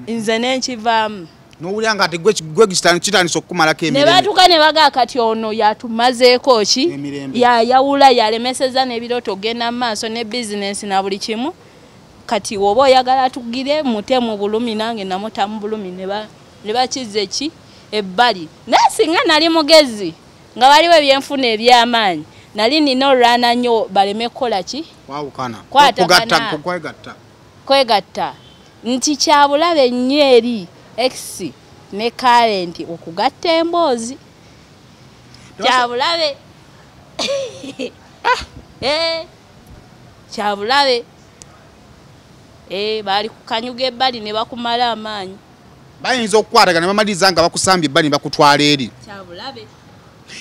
nze nenkivaamu. N'owulira nga ate gwe kitandise okukumalako Ne emirembe. batuuka ne bagaa kati ono yatumazeeko ki, Emirembe. yayawula, yalemeseza n'ebirooto genda mu maaso ne bizinesi na buli kimu. Kati woba oyagala tugire mute mu bulumi, nange namuta mu bulumi, ne bakiza eki ebbali. Naye singa nali mugezi nga waliwo ebyenfuna eby'amaanyi, nali nina olwana nnyo baleme kukola ki, Kwawukana. Kwatagana. Kwegatta. Kwegatta. Nti kyabulabe nnyo eri ex ne current okugatta emboozi, kyabulabe. Kyabulabe. Baali kukanyuga ebbali ne bakumala amaanyi. Bayinza okukwatagana ne bamaliriza nga bakusambye ebbali ne bakutwala eri. Kyabulabe.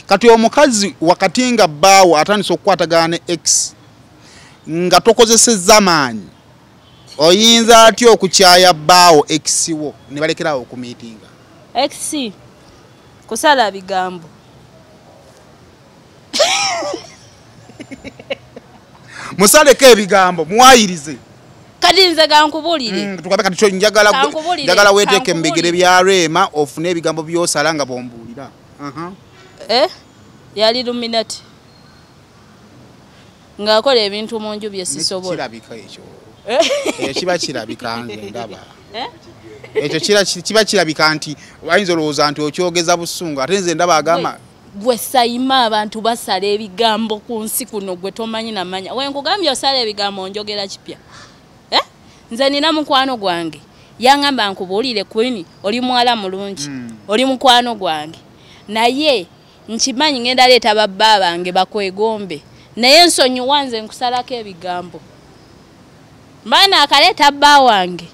Kati omukazi wakati nga bbaawo atandise okukwatagana ne ex nga tokozesezza maanyi, oyinza atya okukyaya bbaawo ex wo ne balekerawo okumiitinga? Ex kusala bigambo. Musaleko ebigambo, muwayirize. Kati nze gankubuulire. Tugambe kati kyo Kankubuulire, njagala weeteeke mu bigere kankubuulire. bya Rema ofune ebigambo by'osala nga bw'ombuulira. Yali Illuminati ng'akola ebintu mu nju bye sisobola. Kirabika ekyo. Ekyo kiba kirabika, nze ndaba. Ekyo kiba kirabika nti ayinza olowooza nti okyogeza busungu, ate nze ndaba agamba Gwe Sayima, abantu basala ebigambo ku nsi kuno, gwe tomanyi namanya. We nkugambye osala ebigambo, njogera kipya. Nze nina mukwano gwange yaŋŋamba nkubuulire, Queen, oli muwala mulungi, oli mukwano gwange, naye nkimanyi ngenda leeta babba bange bakwegombe, naye nsonyiwa nze nkusalako ebigambo. Mbaana akaleeta bba wange,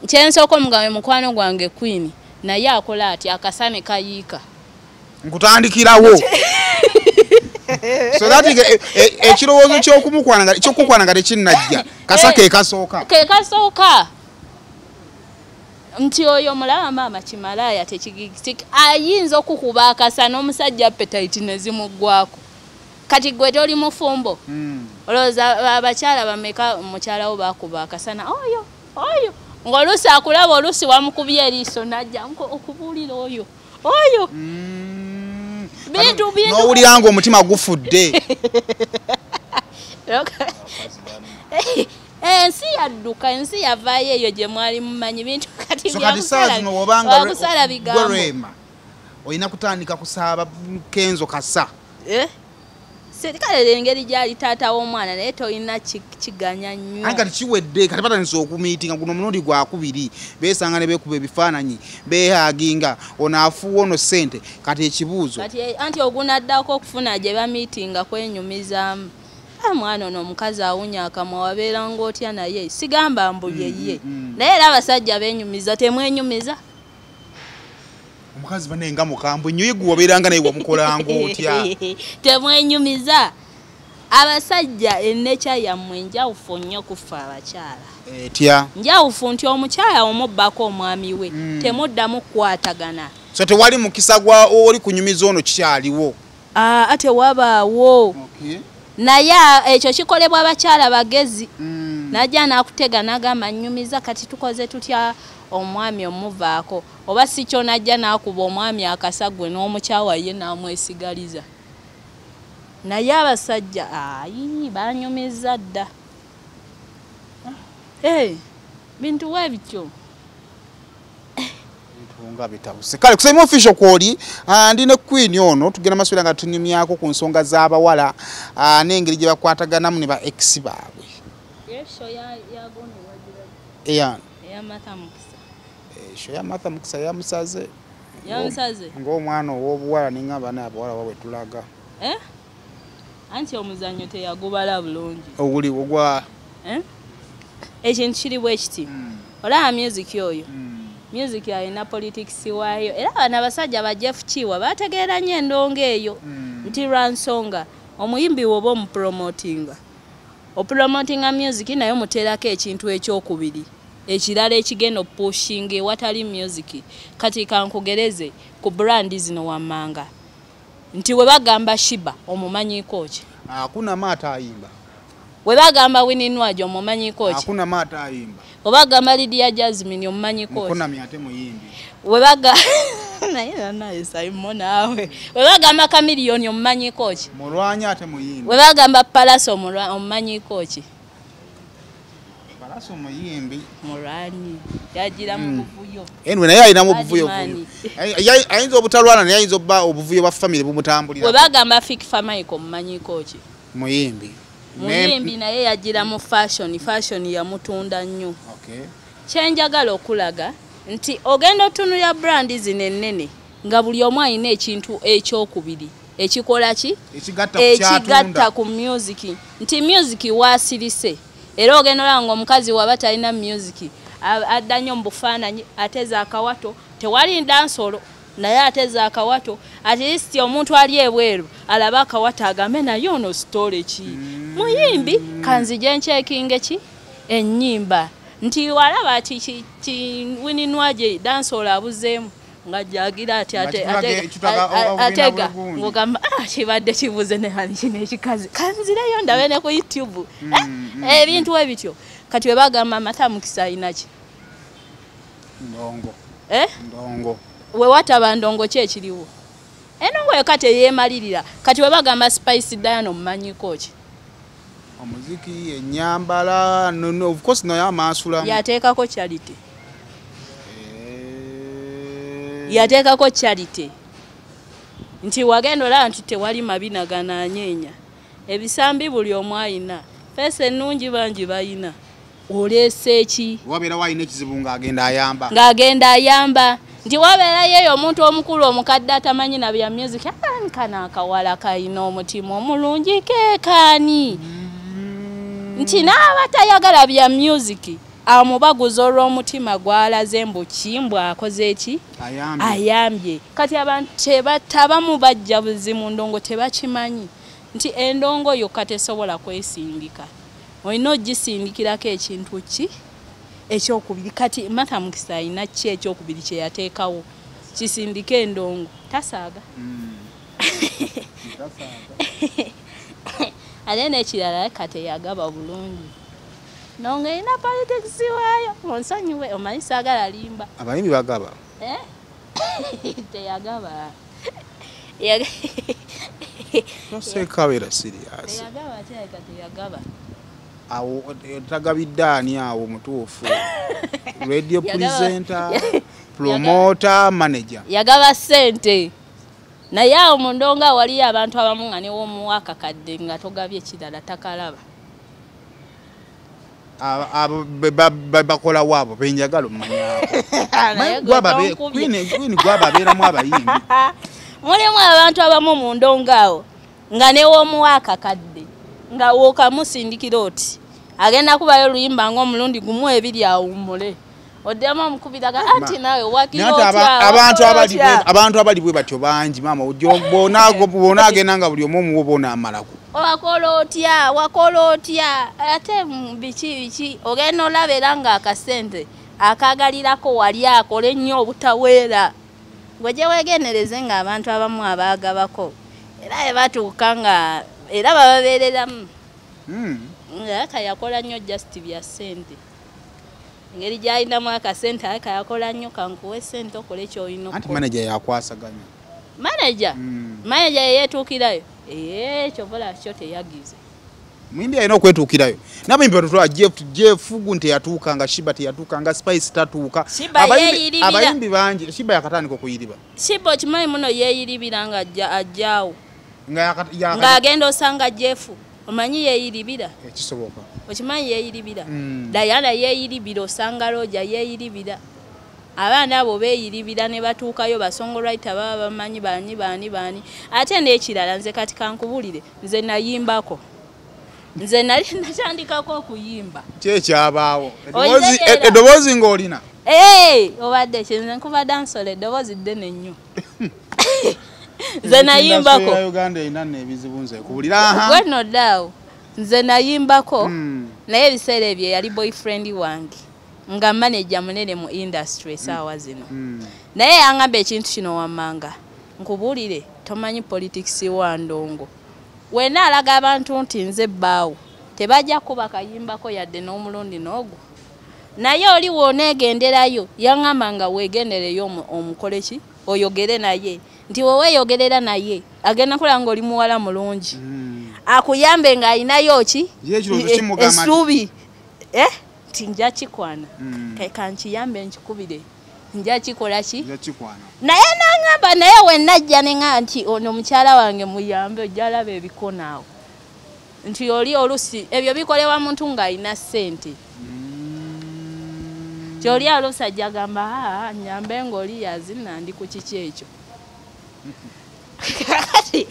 kyensooka omugambe mukwano gwange Queen, naye akola ati akasane kayiika. Nkutandikirawo. So that ekirowoozo ky'okukwana nga tekinnajja, kasa ke kasooka. Ke kasooka. Nti oyo mulaba maama kimalaaya ayinza okukuba akasa n'omusajja appetite ne zimuggwako. Kati gwe toli mufumbo. Olowooza abakyala bameka mukyala wo bakuba akasana oyo oyo, ng'oluusi akulaba, oluusi wamukubye eriiso n'ajja okubuulira oyo oyo. Bintu, bintu. N'owulira ng'omutima gufudde. Ensi yadduka, ensi yavaayo eyo gye mwali mumanyi bintu kati So kati ssaawa zino w'obanga byakusala bigambo. Gwe Rema, olina kutandika kusaaba Kenzo kasa. Kale engeri gy'ali taata w'omwana, naye tolina kiganya nnyo. Anti kati kiwedde, kati batandise okumiitinga guno omulundi gwakubiri, beesanga ne beekuba ebifaananyi, beehaaginga, ono afuuwa ono ssente. Kati ekibuuzo. Kati, anti ogunaddako okufuna gye bamiitinga kwenyumizaamu. Mwana ono omukazi awunya akamwa, wabeera ng'otya, naye sigamba mbu yeye. Naye era abasajja beenyumiza, temwenyumiza? Omukazi banne nga mukambwe nnyo, ye gwe wabeeranga naye wamukolanga otya? Temwenyumiza? Abasajja enneekya yammwe njawufu nnyo kufa abakyala. Etya? Njawufu nti omukyala omubbako omwami we, temuddamu kukwatagana. So tewali mukisa gwa oli kunyumiza ono kikyaliwo? Ate wabaawo. Naye ekyo kikolebwa abakyala bagezi. Najja n'akutega n'agamba nnyumiza, kati tukoze tutya omwami omuvaako, oba si kyo najja n'akuba omwami akasagwe n'omukyawa ye n'amwesigaliza. Naye abasajja ayi banyumiza dda. Bintu webityo. Nga bitabuse. Kale kusema official kwoli ndi ne Queen ono tugenda maswera nga tunyumyako ku nsonga z'abawala n'engeri gye bakwataganamu ne ba ex baabwe. Yesho ya gondi wagira. Eya. Eya Martha Mukisa. Esho ya Martha Mukisa ya musaze. Ya musaze. Ng'omwana ow'obuwala n'ingaba n'abawala waabwe tulaga. Eh? Anti omuzannyo teyagubala bulungi. Oguli ogwa eh? Ekintu kiri bwe kiti. Olaba music oyo. Music alina politics waayo era bano abasajja ba Jeff Kiwa bategeera nnyo endongo eyo nti lwa nsonga omuyimbi woba omupromotinga opromotinga music naye omuteerako ekintu ekyokubiri ekirala ekigenda opushinga ewatali music. Kati kankugereze ku brand zino wammanga nti we bagamba Shiba omumanyiiko ki? Hakuna Mata ayimba. We bagamba Winnie Nwagi omumanyiiko ki? Hakuna Mata ayimba. Obagamba Lydia Jasmine omumanyiiko ki? Mukona myate muyimbi. Webaga naye naye Simon naawe. Webagamba Chameleone omumanyiiko ki? Mulwanya ate muyimbi. Webagamba Palaso omumanyiiko ki? Palaso muyimbi. Mulwanyi. Yagira mu buvuyo. Anyway naye alina mu buvuyo. Ayinza obutalwana naye ayinza obba obuvuyo bwa family bumutambulira. Webagamba Fik Fameica omumanyiiko ki? Muyimbi. Muyimbi naye yagira mu fashion, fashion yamutunda nnyo. Okay. Kyenjagala okulaga nti ogenda otunulira brand zino ennene nga buli omu alina ekintu ekyokubiri ekikola ki? Ekigatta ku music. Nti music waasirise era ogenda olaba ng'omukazi waba talina music adda nnyo mu bufaananyi ateza akawato, tewali dansolo naye ateza akawato. At least omuntu ali ebweru alaba akawato agambe naye ono story ki? Muyimbi kanzije nchekinge ki ennyimba nti walaba ati Winnie Nwagi dansolo abuzeemu nga jagira ati atega ngogamba kibadde kibuze ne hali kino ekikazi kanzireyo ndabe ne ku YouTube ebintu ebityo. Kati we bagamba Martha Mukisa alina ki? Ndongo. Ndongo. We wataba ndongo ki ekiriwo? Endongo yo kati eyeemalirira. Kati we bagamba Spice Diana omumanyiiko ki? Omuziki, ennyambala, no, of course naye amaasulamu. Yateekako charity. Yateekako charity. Nti wagenda olaba nti tewali mabina gananyeenya. Ebisambi buli omu ayina. Feesi ennungi bangi bayina. Oleese ki? Wabeera walina ekizibu ng'agenda ayamba. Ng'agenda ayamba. Nti wabeera yeeyo omuntu omukulu omukadde atamanyi na bya music. Kano akawala kalina omutima omulungi keekaani. Nti n'abatayagala bya music amubaguza olw'omutima gw'alaze mbu kimbwa akoze ki? Ayambye. Kati abantu tebatabamu bajja buzimu ndongo tebakimanyi nti endongo yokka tesobola kwesindika. Olina ogisindikirako ekintu ki? Ekyokubiri. Kati Martha Mukisa alina ki ekyokubiri kye yateekawo kisindike endongo? Tasaaga. Ate n'ekirala kati yagaba bulungi. Ndongo erina politics waayo, onsonyiwe omanyi saagala limba. Abayimbi bagaba. Teyagaba. Toseka serious. Teyagaba ate teyagaba. Awo tagabidde ani awo mutuufu? Radio presenter, promoter, manager. Yagaba ssente. Naye awo mu ndongo waliyo abantu abamu nga ne w'omuwa akakadde nga togabye kirala takalaba. Abo bakola waabo benjagala omumanyaako. Queen gwababeeramu abayimbi. Mulimu abantu abamu mu ndongo awo nga ne w'omuwa akakadde nga w'okamusindikira oti agenda kubayo oluyimba ng'omulundi gumu ebiri awummule. Oddemu omukubiraga anti naawe wakira otya? Abantu abali bwe batyo bangi maama, bw'onaagenda nga buli omu omuwa bonaamalako. Wakola otya? Wakola otya? Ate biki biki ogenda olaba era ng'akasente akagalirako wali akole nnyo obutaweera. Gwe gye weegendereze ng'abantu abamu abaagabako era bwe batuuka nga era bababeereramu. Aka yakola nnyo just bya ssente. Engeri gy'alinamu akasente aka yakola nnyo kankuwe ssente okole ky'olina okukola. Anti manager yakwasaganya. Manager? Manager yeyeetuukirayo. Ekyo vola kyo teyagize. Muyimbi alina okwetuukirayo. N'abayimbi batutwala Jeff Gu teyatuuka, nga Shiba teyatuuka, nga Spice tatuuka. Abayimbi bangi. Shiba yakatandika okuyiriba. Shiba okimanyi muno yeeyiribira nga ajjaawo. Ng'agenda osanga Jeff. Omanyi yeeyiribira? Ekisoboka. Okimanyi yeeyiribira? Diana yeeyiribira, osanga Roger yeeyiribira. Abaana abo beeyiribira ne batuukayo, basongwriter baba bamanyi baani baani baani. Ate n'ekirala nze kati kankubulire, nze nayimbako. Nze nali natandikako okuyimba. Ki ekyabaawo? Eddoboozi ng'olina? Obadde ki, nze nkuba dancehall, eddoboozi ddene nnyo. Nze nayimbako. Uganda erina nno ebizibu nze kubulira. Gwe nno ddaawo. Nze nayimbako, naye ebiseera ebyo yali boyfriend wange nga manager munene mu industry essaawa zino. Naye yangamba ekintu kino wammanga, nkubuulire tomanyi politics wa ndongo. Wenna alaga abantu nti nze bbaawo, tebajja kuba kayimbako yadde n'omulundi n'ogwo. Naye oli w'oneegenderayo, yaŋŋamba nga weegendereyo omukole ki, oyogere naye. Nti weweeyogerera naye, agenda kulaba ng'oli muwala mulungi. Akuyambe ng'alinayo ki? Essuubi. Nti nja kikwana. Kankiyambe nkikubire. Nja kikola ki? Naye n'aŋŋamba, naye we najja ne ŋŋamba nti ono mukyala wange muyambe, ojja alaba ebikono awo. Nti oli oluusi ebyo bikolebwa muntu ng'alina ssente. Nti oli oluusi ajja agamba, nnyambe ng'oli yazina ndi ku kiki ekyo. Kakati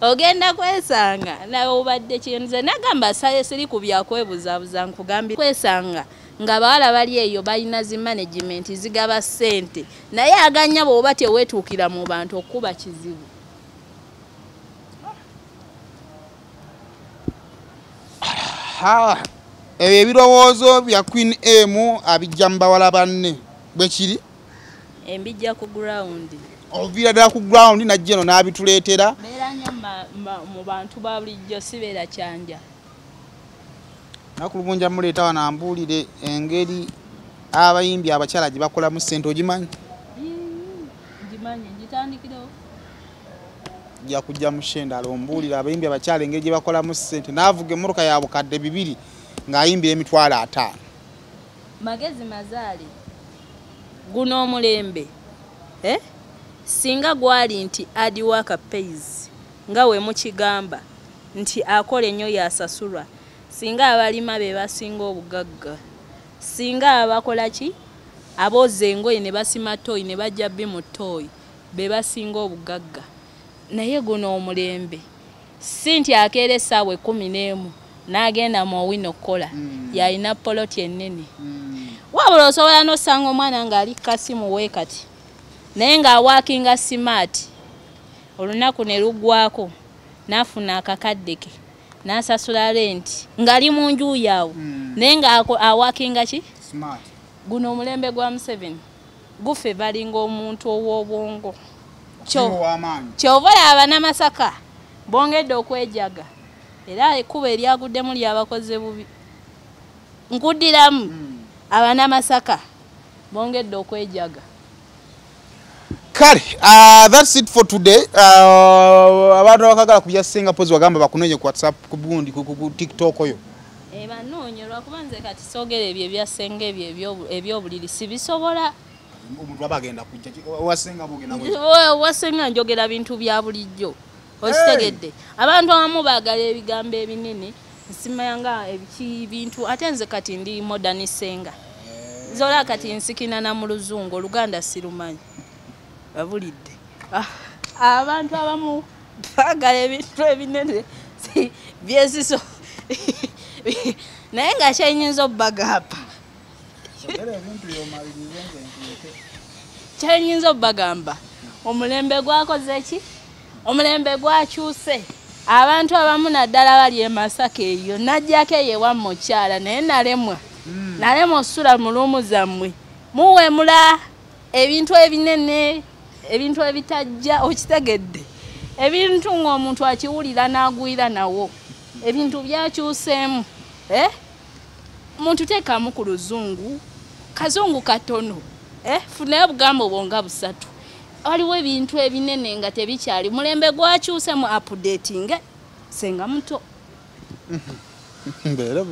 ogenda kwesanga nawe obadde ki, nze nagamba siri ku byakwebuzaabuza, nkugambye kwesanga ng'abawala bali eyo balina zi management zigaba ssente, naye aganya bw'oba teweetuukira mu bantu okuba kizibu. Ebyo ebirowoozo bya Queen M abijja mu bawala banne bwe kiri? Embijja ku ground. Oviira ddala ku ground najja eno n'abituleetera. Mbeera nnyo mu bantu ba bulijjo, sibeera kyanja. Naku lumu nja muleeta wano ambuulire engeri abayimbi abakyala gye bakolamu ssente, ogimanyi? Ngimanyi, ngitandikirewo. Nja kujja mu show endala ombuulire abayimbi abakyala engeri gye bakolamu ssente. N'avuga emmotoka ya bukadde 2 ng'ayimbira 50,000. Magezi mazaale guno omulembe. Singa gwali nti hard work pays, nga we mukigamba nti akola ennyo yasasulwa, singa abalima be basinga obugagga, singa abakola ki, abooza engoye ne basima ttooyi ne bajja bbi mu ttooyi be basinga obugagga. Naye guno omulembe si nti akeera essaawa 11 n'agenda mu Owino okukola, yalina poloti ennene. Wabula osobola n'osanga omwana ng'ali kasimu we kati, naye ng'awaakinga smart, olunaku ne luggwako n'afuna akakadde ke n'asasula renti ng'ali mu nju yaawo, naye ng'awaakinga ki? Smart. Guno omulembe gwa Museveni gufe balinga omuntu ow'obwongo. Kyova olaba Bannamasaka bongedde okwejaga, era ekkubo eryaguddemu lyabakoze bubi. Nkuddiramu, Abannamasaka bongedde okwejaga. Kale, that's it for today. Abantu abakagala kubya Ssenga Pozi wagamba bakunonye ku WhatsApp, ku gundi, ku TikTok oyo. Banoonye lwakuba nze kati soogera ebyo ebya Ssenga ebyo ebyobuliri sibisobola. Omuntu aba agenda kujja wa Ssenga bw'ogenda wa Ssenga njogera bintu bya bulijjo. Okitegedde. Abantu abamu baagala ebigambo ebinene, nsimanya nga ebiki bintu, ate nze kati ndi modern Ssenga. Nze olaba kati nsikinana mu Luzungu, Oluganda sirumanyi. Babulidde. Abantu abamu baagala ebintu ebinene byesiso. Naye nga kyenyinza obbagamba. Kyenyinza obbagamba. Omulembe gwakoze ki? Omulembe gwakyuse. Abantu abamu naddala bali e Masaka eyo, najjako eyo ewammwe okyala, naye nalemwa. Nalemwa osula mu luumu zammwe. Muwemula ebintu ebinene, ebintu ebitajja, okitegedde. Ebintu ng'omuntu akiwulira n'agwira nawo. Ebintu byakyuseemu. Omuntu teekamu ku luzungu, kazungu katono. Funayo obugambo bwo nga busatu. Waliwo ebintu ebinene nga tebikyali. Mulembe gwakyuse mu updating. Ssenga muto. Mbeere.